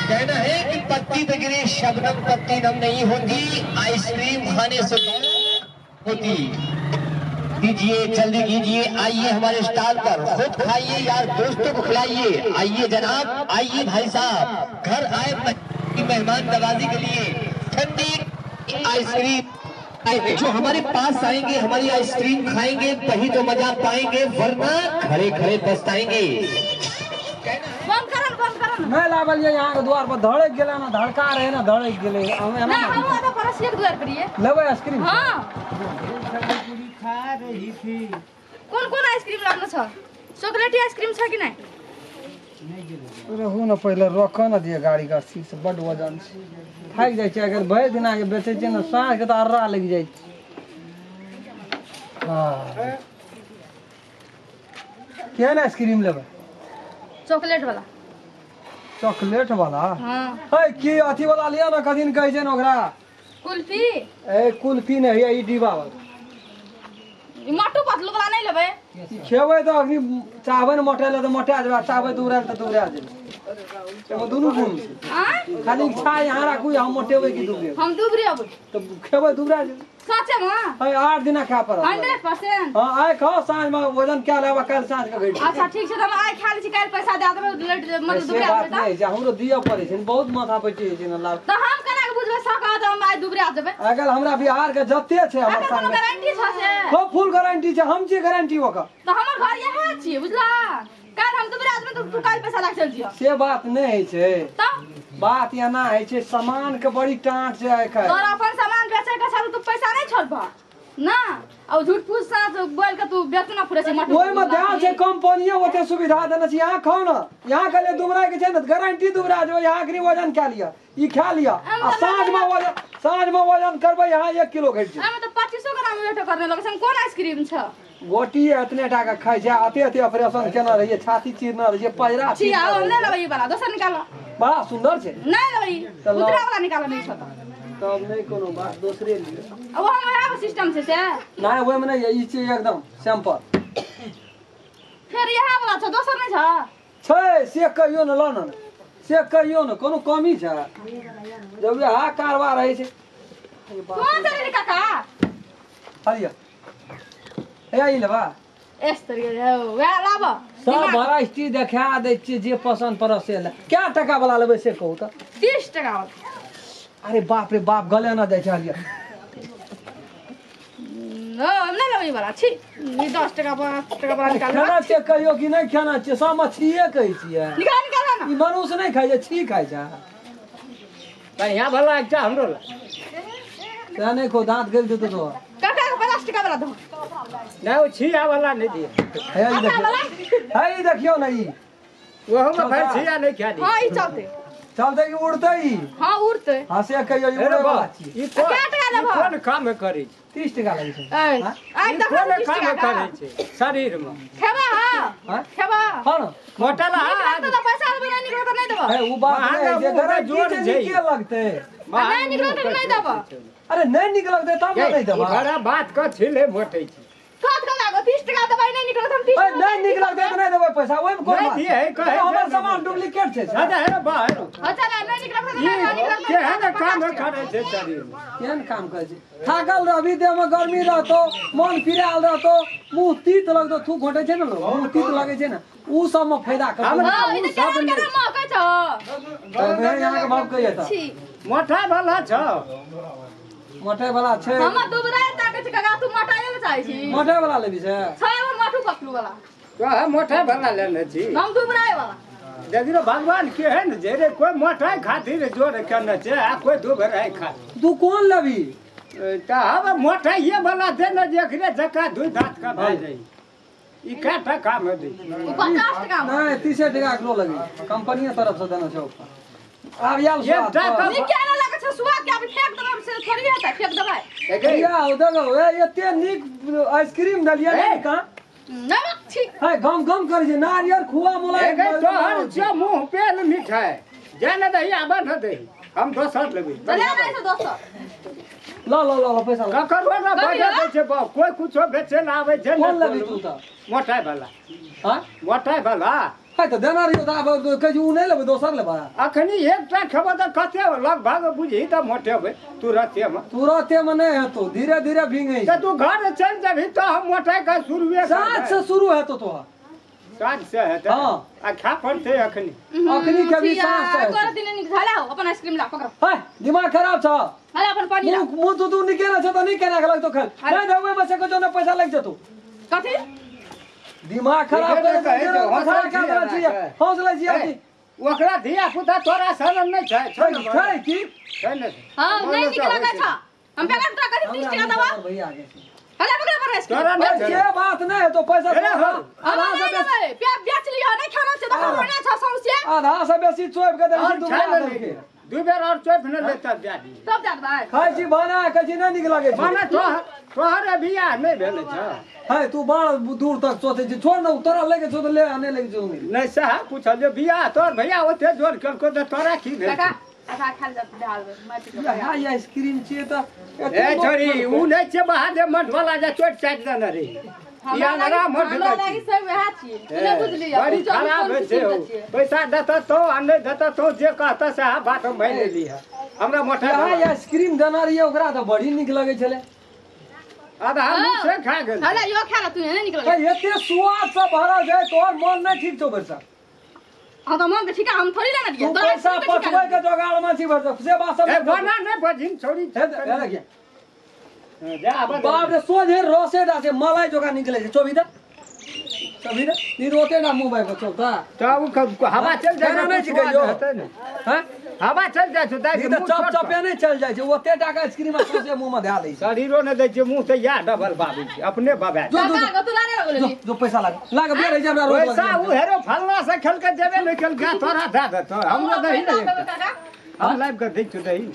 कहना है कि पत्ती पे गिरी शबनम पत्ती नम नहीं होती, आइसक्रीम खाने से होती। कीजिए जल्दी कीजिए, आइए हमारे स्टॉल पर, खुद खाइए यार दोस्तों को खिलाइए। आइए जनाब, आइए भाई साहब, घर आए मेहमान नवाजी के लिए ठंडी आइसक्रीम। जो हमारे पास आएंगे हमारी आइसक्रीम खाएंगे वही तो मजा पाएंगे, वरना खड़े खड़े पछताएंगे। बंद करन, बंद करन। मैं लावल ये यहाँ के द्वार पर धड़क गेला ना, धड़का रहे ना, धड़क गेले। ना हम आधा परस एक द्वार पर ये लेबै आइसक्रीम। हां पूरी खा रही थी। कौन कौन आइसक्रीम लागलो छ? चॉकलेटी आइसक्रीम छ कि नहीं? रहू न पहले रख न दिए गाड़ी का सी से बड वजन छै, थाकि जाइ छै। अगर भरि दिना के बेचै छै ने, साँझ के तऽ अर्रा लागि जाइ छै। हां केहन आइसक्रीम लेबै? चॉकलेट वाला। चॉकलेट वाला? हां। है की अथी वाला लिया ना, कदिन कहै छै ने ओकरा? कुल्फी। ए कुल्फी नहीं है, ई डिब्बा वाला। ई मोटू पतलू वाला नहीं लेबै? खेबै तऽ अखनी चाहबै ने मोटाय लए तऽ मोटा जेबै, चाहबै दुबराय लए तऽ दुबरा जेबै। एगो दुनू गुण छै। खाली इच्छा यहाँ राखू, हम मोटेबै कि दुबरेबै? हम दुबरेबै। तऽ खेबै दुबरा जेबै। सचे में? है 8 दिना खाय पड़त। 100%। हां आइ खाओ, साँझ में वजन क्या लेबा, काल्हि साँझ के घटि। अच्छा ठीक छै, तऽ हम आइ खा लै छी, काल्हि पैसा दए देबै। लेट मतलब दुबरा जेबै। नहि छै, हमरो दिअ पड़ै छै, बहुत माथा पैटी होइ छै ने लाभ। तऽ हम केना के बुझबै सका तऽ हम आइ दुबरा जेबै? अगर हमरा बिहार के जते छै हमर संग गारंटी छै से? खूब फुल गारंटी छै, हम छी गारंटी ओकर। तऽ हमर घर इएह छियै, बुझला? काल्हि हम दुबरा जेबै तऽ तू काल्हि पैसा लए चलि जियो। से बात नहि होइ छै। तऽ बात एना होइ छै, सामान के बड़ी टाँट छै आइ काल्हि। तोरा अपन सामान बेचै के छल तू पैसा नहि छोड़बह ना, और झूठ फूस साथ बोल के तू बेचना पूरे छै। ओहि में ध्यान छै, कंपनी ओते सुविधा देने छै। यहाँ खाओ ना, यहाँ के लिए दुबरा के छै ने गारंटी दुबरा जेबै। यहाँ के वजन कए लिअ, ई खा लिअ आ साँझ में वजन करबै, यहाँ 1 किलो घटि जेतै। एहिमे तऽ 25 ग्राम वेट करने लगै छै। कोन आइसक्रीम छै? गोटी एतने टा के खाइ छै, अते अते ऑपरेशन केना रहियै, छाती चीरना रहियै, पजरा छी। हम नहि लेबै ई वाला, दोसर निकालो। बड़ा सुंदर छै। नहि लेबै, उजरा वाला निकालो। नहि छै तब नहीं कोनो बात, दोसरे लिअ। अब हम वएह सिस्टम छै से? नहि ओहिमे नहि, ई छै एकदम सैंपल। फेर इएह वाला छै, दोसर नहि छै? छै से कहियो ने, ल ने से कहियो ने, कोनो कमी छै? जब इएह कारबार रहै छै। कोन चलै रे काका? हरिया हे ई लेबा? एस तरीके वएह लाब। सब वैरायटी देखा दै छियै, जे पसंद पड़त से ले। कै टका वाला लेबै से कहू तऽ? 30 टका वाला। अरे बाप रे बाप, गले ना जाइ छै। हलिया नहि लेबै वाला छी, 10 टका 5 टका वाला निकाल। खाना छियै कहियो कि नहि खाना छियै? सब छियै कहै छियै। निकाल निकाल ना। ई मनुष्य नहि खाइ छै, छी खाइ छै। बढ़िया भला एकटा हमरो ला। तें नहि खो, दाँत गलि जेतौ तोहर। काका के 50 टका वाला दहो। नहि ओ छिया वाला नहि दिअ। हे ई देखियौ, हे ई देखियौ ने, ई ओहो में भाई छिया नहि खा दी। हां ई चलतै, चलतै कि उड़तै ई? हां उड़तै। हां से कहियो ई उड़ै वाला छी। ई कै टका लेबह? कोन काम करै छै? 30 टका लगै छै। ए आइ देखो कोन 30 काम टका करै छै शरीर में? खेबा? हां खेबा। हां न मोटल निकलत तऽ पैसा देबै, नहि निकलत तऽ नहि देबह। ए उ बात नहि छै, गारंटी छै, नीके लगतै। नहि निकलत तऽ नहि देबह। अरे नहि निकलतै तब नहि देबह। बड़ा बात कथी ले मोटै छै? कत के लागो 30 टका देबै, नहि निकलत हम 30। ए नहि निकलतै तऽ नहि देबै पैसा, ओहिमे कोन बात? नहीं दिए, कहै हमर सामान डुप्लीकेट छै। अच्छा हे बा हे। अच्छा नहि निकलत तऽ नहि निकलत। केहन काम करै छै शरीर में? केहन काम करै छै? थाकल रहबी, देह में गर्मी रहतो, मन पिरायल रहतो, मुँह तीत लगतो, थूक घोटै छै ने लोग, मुँह तीत लगै छै ने, उ सब में फायदा करतौ। हां ई तऽ केहन केहन महकै छौ? यहाँ के भाव कहिया तऽ मोटा वाला छौ? मोटे वाला छै। हमर दुबराय ताकै छै काका, तू मोटाए ले चाहै छी? मोटे वाला लेबी से? छै ओ मोटू पतलू वाला। तोह मोटा वाला लेने छी? हम दुबराय वाला। देखियो भगवान केहन जे रे, कोई मोटाइ खातिर जोर केने छै आ कोई दुबराय खातिर। तू कोन लेबी? तऽ हम मोटाइए वाला दे ने, जेकरे जका 2 दाँत का भए जाइ। ई कै टका में दै? ओ 50 टका में। नहि 30 टका किलो लगी, कंपनी तरफ से देने छै ऑफर। आब आयल स्वाद। नीक केना लगै छै स्वाद के? अभी फेंक देबै से थोड़ी हेतै, फेंक देबै। या देखो एते नीक आइसक्रीम देलियै ने कहाँ? नमक छी। है गम गम करै छै, नारियल खुआ मोला। तोहर जो मुँह पेल मिठाइ जे ने दही आबऽ न दही, हम दोसर लेबै। ले नहि छै दोसर। ल ल ल ल पैसा ल। ककरो न बजै दै छै बाप, कोई कुछो बेचे न आबै छै। कोन लेबी तू तऽ? मोटाइ वाला। हां मोटाइ वाला। है त देना रहियो त आब कहै छी उ नहि लेबै दोसर लेबै। अखनी एकटा खेबो त कते लगभग बुझही त मोटेबै तुरते तुरते में नहीं हेतो, धीरे धीरे भींगे त तू घर चल जेबही त हम मोटाइ के शुरुए साँझ से शुरू हेतो तोहर। साँझ से हेतै। हां आ खा पड़तै अखनी। अखनी के भी साँझ से तोरा दिन निक झाला हो अपन आइसक्रीम ला पकड़। है दिमाग खराब छ। अरे अपन पानी ला। मुंह तू निके ना छ त नहीं केना के लगतो खल। नहीं देबै में से को ना पैसा लग जतो। कथी दिमाग खराब करे हौसला छी ओकरा धिया पुता तोरा शरण नहीं छै छै की छै ने। हां नहीं निक लगे छ। हम बेगर तोरा कथी 30 टका दबा भैया आगे अरे पकड़ पर आइसक्रीम। तोरा नहीं से बात नहीं है तो पैसा आधा से बेसी प्याज बेच लियो नहीं खाना छै त खाना छ सौसे आधा से बेसी चोप के दे छी तू दू बेर और चोप न लेता ब्याज तब जात भाई खाइ छी बना कहै छी नहीं निक लगे छै माने तोहर बियाह नहीं भेल छ। है तू बड़ दूर तक सोचै छी छोड़ न तोरा लेके छौ त ले आने लगे छौ। नहीं साहब पूछल जे बियाह तोर भैया ओते जोर केलको त तोरा की भेल। काका आधा खाल जा डाल मैं हां ये आइसक्रीम छियै त ए छोरी उ नै छै महादेव मठ वाला जे चोट चाट देने रही या नरा मठ लागी सब वएह छियै तू नै बुझलियै बड़ी खराब है छै पैसा देता तो आ नै देता तो जे कहता सएह बात हम मानि लेली है। हमरा मठ हां ये आइसक्रीम देना रहियै ओकरा त बड़ी नीक लगै छलै। आधा मुंह से खा गेल। अरे यो खा तू नै निकल एते स्वाद से भरल छै तोहर मन नै ठीक छौ बरसा। हां त मन त ठीक है हम थोड़ी लेना दिए तू पैसा पचबै के जोगाड़ में छी बरसा से बात सब ए बना नै बजिन छोड़ी हे देखिए जा आब बाप रे सोझे रसे डा छै मलाई जोगा निकले छै चोबी दे चोबी दे नी रोते ना मुंह बाइ चौता त उ हवा चल जाय नै छी कहियो हां हवा चल जाय छै त चप चपे नै चल जाय छै ओते टाका आइसक्रीम सोझे मुंह में धा लै छै शरीरो नै दै छै मुंह से या डबल बाबी छै अपने बाबा जो काका तू लाने लगो जो पैसा लाग लाग बेर है हमरा रोज पैसा उ हेरो फलना से खेल के देबे नै खेल के तोरा दे देतो हमरो दही नै काका हम लाइव के दै छु दही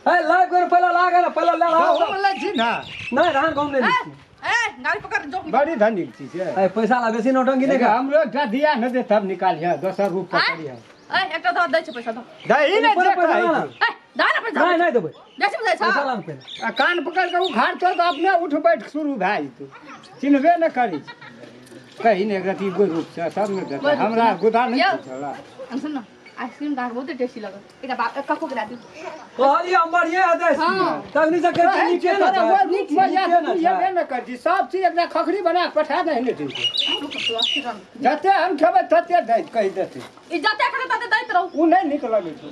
ए लाइव कर पहला लाग ना पहला ले हम लै छी ना नै धान कम नै लै छी ए गाड़ी पकड़ जो बड़ी धनिक छी से ए पैसा ला बेसी नौटंकी नै कर हमरो एकटा दिया न दे तब निकालिए दोसर रूप पकड़िए ए एकटा द दै छै पैसा द दही नै जे कहै ए दा ना पैसा नै नै देबै बेसी बुझै छ पैसा लान पहिले आ कान पकड़ के उखाड़ तो अपने उठ बैठ शुरू भए जेतौ चिन्हबे न करी कहीं ने एकरा गोइ रूप से सब ने देतै हमरा गोदा नै छला। सुन न आइसक्रीम दाग बहुत टेस्टी लगल एकटा बाप कको के दे कहलिए हम बढ़िया हेतै तखनी से कहै नीचे न तोरा रूप में या तू येबे न करती सब चीज एकरा खखड़ी बना के पठा दे ने ठीक जते हम खेबै तते दै कहि देतै ई जते खेबै तते दैत रहू उ नै नीक लगै छै।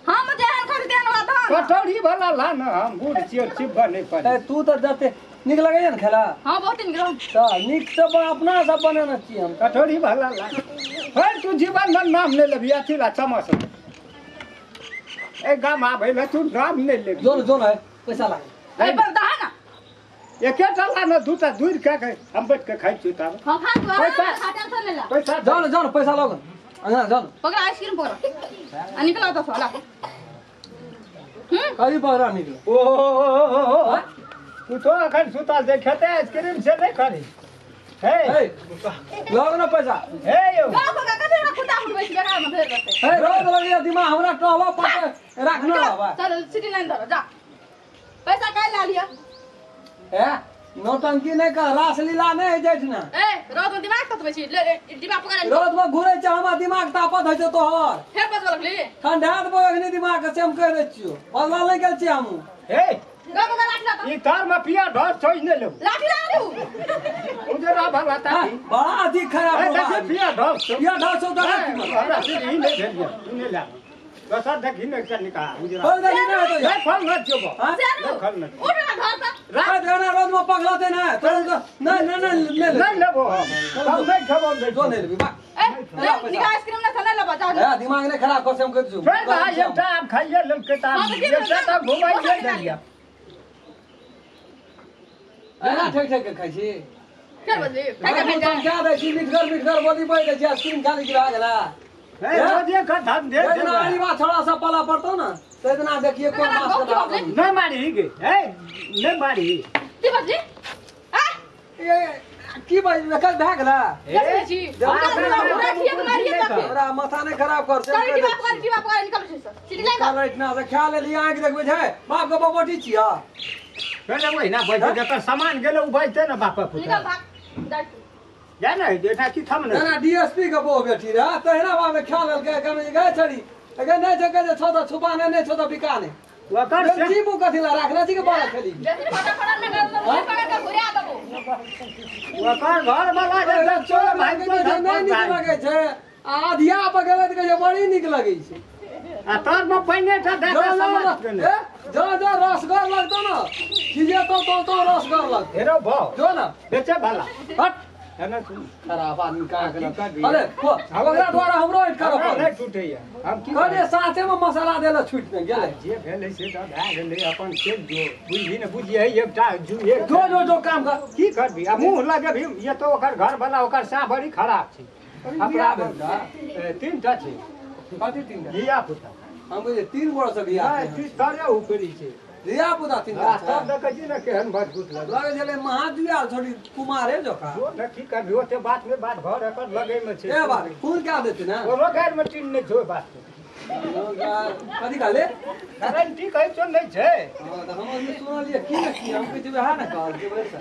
हम जे एहन खरीद देन वाला धान कटौरी वाला ला न हम बूढ़ छियै चिबा नै पारी। ए तू त जते नीक लगैया न खेला। हां बहुत नीक रहू त नीक से अपना सब बनेने छी हम कटौरी वाला ला। हे तू जीवन में नाम नै लेबी अथी ला चमस ए गाम आबै ले तू नाम नै लेबी जोन जोन है पैसा लागे ए पर दहा ना एकेटा ला न दूटा दूर के के हम बैठ के खाइ छी तब। हां खा तू पैसा खा टेंशन नै ला पैसा जान जान पैसा लोग अंगना जान पकड़ आइसक्रीम पकड़ आ निकल त साला करी पकड़ा निकल ओ हो तू तो अखन सुतल जे खेते आइसक्रीम से नै करी हे हे लाओ ना पैसा हे यौ का पकड़ कथि ना खुदा उठबै छी बेकार में भेल रहतै हे रोज लगिया दिमाग हमरा टहलो पाटे राखना बाबा चल सिटी लाइन धर जा पैसा काहे ला लिया ए नौटंकी नै कर रासलीला नै है जाइत ना ए रोज में दिमाग ततबै छी ले दिमाग पकड़ रोज में घुरै छै हमरा दिमाग तापत होइ छै तोहर फेर बजबऽ लगली ठंडा देबो अखनी दिमाग से हम कहि दै छियौ बदला नै गेल छी हमहूँ। हे गो पकड़ लाठी ला ई तार में पिया ढोर छोइ नै लेबो लाठी ला रू उजरा भला ता बड़ा अथी खराब ए देखी पिया ढोर पिया ढोर छौ दगा की मतलब हमरा ई नै भेल ई नै ला दोसर देखी नै के निका उजरा फल देखी नै हेतौ नै फल न जेबो से फल न उठ ना घर से रात देना रोज में पगलते ना तुरंत नै नै नै ले नै लेबो हम हम नै खेबो नै जो नै लेबी बा ए निका आइसक्रीम ना खाना लेबा जा ए दिमाग नै खराब कर से हम कहि दियौ फेर भाई एकटा आब खाइए लेलकै त आब एकटा त घुमाइए देलियै एना ठेक ठेक के खाइ छी फेर बजली खाइ खाइ खाइ क्या दै छी मिठगर मिठगर बोली पड़ि जाइ छै आइसक्रीम खा लै छी भए गेला ए रोजे का धन दे इतना आरी बा छोड़ा सब पाला पड़तो ना तो इतना देखिए कोन मास के नै मारी गे ए नै मारी की बजली आ ए की बजली कल भए गेला ए छी हमरा माथा नै खराब कर से चल दिमाग पकड़ निकल छै सर सिटी लाइन चल इतना से खा लेली आंख देखबै छै बाप के बबोटी छिया पहिले ओहिना बैठे जकर सामान गेलै उ बैठते ने बापक निकल भाग जा जा ने एठा की थम ने ना डीएसपी के बहु बेटी रहा तहिना बामे खा लेलकै कहने गए छड़ी अगर नहीं छै कहै छौ तऽ छुपाने नहि छौ तऽ बिकाने ओकर से जी मुँह कथी ला राखने छी के बड़ा खेली जैसे फटाफट लगा पकड़ के घुरा देबो ओकर घर वाला जे चोर भाई भाई के नहि नीक लगै छै आ अधिया पर गेलै तऽ कहै छै बड़ी नीक लगै छै आ तोर में पहिने टा दे जो समझ के ने जो जो रसगर लगतो न खिजे तो रसगर लगतो हेरो भाव जो न बेचे भला हट एना सुन खराब आदमी कहाँ के की करबी? अरे ओकरा द्वारा हमरो हट करऽ हमरा पड़ल नहि टूटैया हम की कहलियै साथे में मसाला देला छूट ने गेलै जे भेलै से तऽ भए गेलै अपन चलि जो बुझही ने बुझियै एकटा जू एक जो जो जो काम कर की करबी आ मुँह लगेबही ये तो ओकर घर वाला ओकर साह बड़ी खराब छै बियाह भेल का? तीनटा छै कथी तीन टा? धिया पुता हम कहै छियै, तीन गोड़ से बियाह नहि, भेल। तीन तरे उपरी छै धिया पुता तीन टा आ छै। तब देखै छी ने केहन मजबूत लगै लगै छलै महाजुआल छोड़ी कुमारे जकाँ जो ने की करबी ओते बात में बात घर एकर लगै में छै ए बात फोन क्या देते ना ओरो घर में टीन नहि छै ओहि बात के कथी कहले गारंटी कहै छौ नहि छै हाँ, तऽ हम अभी सुनलियै की ने की हम कहै छी वएह ने कहल कि वैसा।